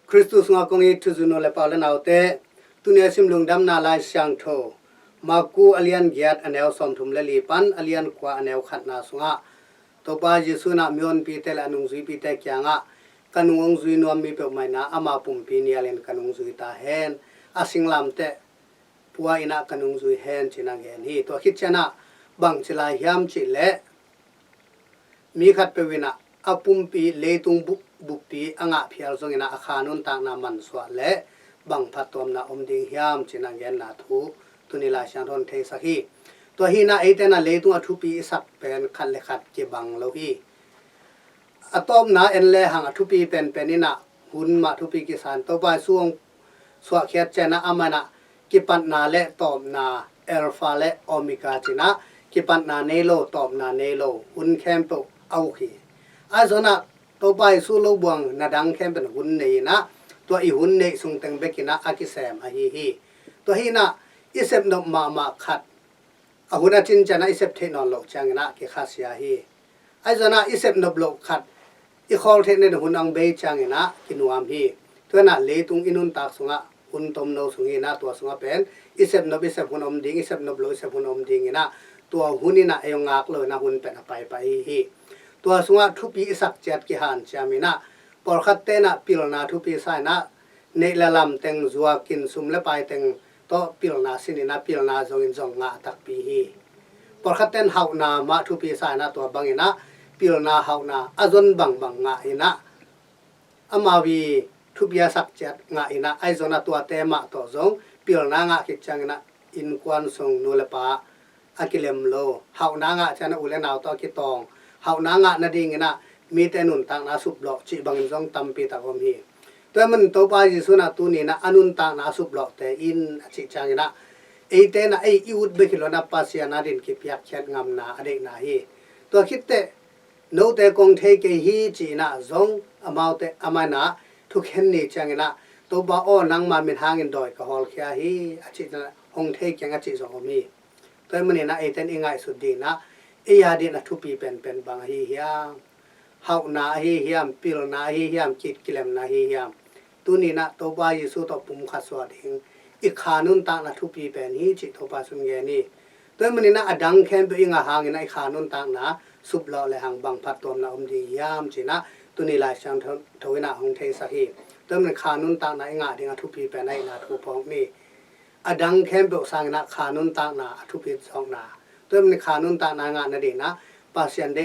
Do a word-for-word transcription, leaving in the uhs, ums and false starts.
Khristu sungah kong it thuzui nu le pa u le naute, tuni a sim Lungdamna Lai Siangtho Marku a lian giat a neu sawmthum le li pan a lian kua a neu khatna sungah Topa Jesu in ah mihonpite le a nungzuipite kiangah, "Ka nung hong zui nuam mi peuhmah in ah ama pumpi nialin ka nung zui ta hen. A singlamteh pua in ah ka nung zui hen," ci-in ah gen hi. Tua khit ciangin ah bang ci lai hiam cih leh, mi khatpeuh in ah a pumpi, leitung bup, buppi a ngah phial zongin ah a kha nuntakna mansuah leh bang phattuamna om ding hiam ci-in ah genna thu tuni Lai Siangtho in theisak hi. Tua hi in ah eite in ah leitung a thupi i sak pen khat le khat kibang lo hi. A tawpna en lehang a thupi penpen in ah hun mah thupi kisa in, Topa Jesu hong suahkhiat ciangin ah amah in ah kipatna le tawpna, Alpha le Omega ci-in ah, kipatna nei lo, tawpna nei lo, hun khempeuh a uk hi. Ahi zongin ah Topa Jesu lo buang na dang khempeuh in hun nei in ah, tua i hun neih sung teng bek in ah a kisem ahi hi. Tua hi in ah i sepnop mahmah khat a hun a cin ciangin ah i sep theih nawn loh ciangin ah kikhasia hi. Ahi zongin ah i sepnop loh khat i khawl theih nading hun hong bei ciangin ah kinuam hi. Tua hi in ah leitung i nuntak sungah hun tomno sung hi in ah, tua sungah pen i sepnop i sep hun om ding, i sepnop loh i sep hun om ding in ah, tua hun in ah ei hong ngak lo in ah hun pen a paipah ahi hi. Tua sungah thupi i sak ciat kihanciam in ah, pawlkhatte in ah pilna thupi sa in ah, neih le lam teng zuakin, sum le pai teng tawh pilna sin in ah, pilna zongin zong ngah takpi hi. Pawlkhatte in hauhna mah thupi sa in ah, tua bang in ah pilna, hauhna a zon bangbang ngah in ah, amau i thupi a sak ciat ngah in ah, ahi zongin ah tuate mah tawh zong pilna ngah khit ciangin ah innkuan sung nu le pa a kilem lo, hauhna ngah ciangin ah u le nau tawh a kitawng, hauhna ngah nadingin ah mite nuntakna a suplawh cih bangin zong tampi tak om hi. Tua hi manin Topa Jesu in ah tuni in ah a nuntakna a suplawhte in a cih ciangin ah, eite in ah ei i ut bek hi lo in ah Pasian adingin kipiakkhiat ngamna a deihna hi. Tua khit teh, "Note kong thei kei hi," ci-in ah zong amaute, amah in ah thukhen ni ciangin ah, "Topa aw, nangma min hangin dawi ka hawlkhia hi," a cih ciangin ah, "Hong thei keng," a cih zong om hi. Tua hi manin ah eite in i ngaihsut dingin ah, ei adingin a thupi penpen bang ahi hiam? Hauhna ahi hiam, pilna ahi hiam, ki-it kilemna ahi hiam? Tuni in ah Topa Jesu tawh pumkhat suah ding, i kha nuntakna thupi pen hi cih Topa Jesu in gen hi. Tua hi manin ah a dang khempeuh i ngah hangin ah i kha nuntakna suplawh lehang bang phattuamna om ding hiam ci-in ah tuni Lai Siangtho in ah hong theisak hi. Tua hi manin kha nuntakna i ngah ding a thupi pen ahihna thu phawk ni. A dang khempeuh sangin ah kha nuntakna a thupi zawkna. Tua hi manin kha nuntakna ngah nadingin ah Pasian deih